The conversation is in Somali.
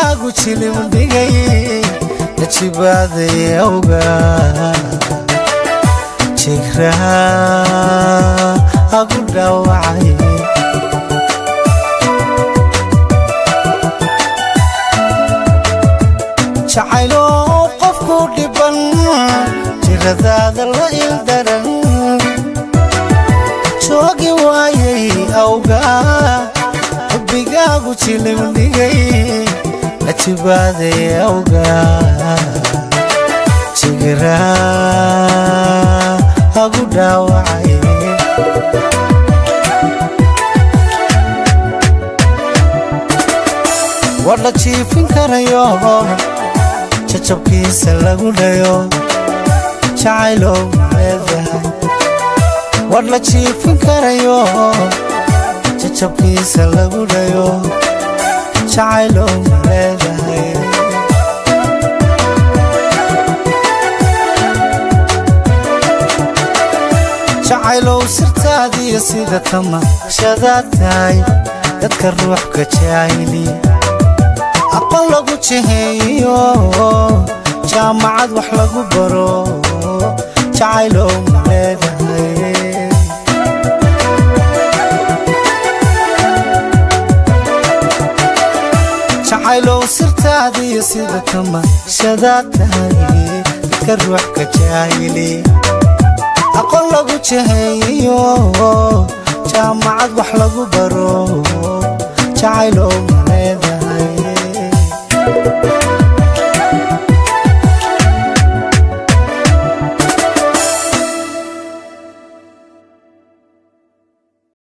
Xubbigaagu jilim dhigay, najibaaday awga, jigraha agu dhaawacay. Jacaylo qofku dhiban, jiradaada la ildaran, joogi waayay awga. Xubbigaagu jilim dhigay, najibaaday awga, jigra agu dhaawacay. War la jiifin karayo, jajabkiisa lagu dhayo, jacaylow leedahay. War la jiifin karayo, jajabkiisa lagu dhayo, jacaylow leedahay. Jacaylow sirtaadiyo sida tamashadaad tahay, dadka ruux ka jaahili, aqoon lagu jiheeyo, jaamacad wax lagu baro, jacaylow ma leedahay. Jacaylow sirtaadiyo sida tamashadaad tahay, dadka ruux ka jaahili, aqoon lagu jiheeyo, jaamacad wax lagu baro, jacaylow ma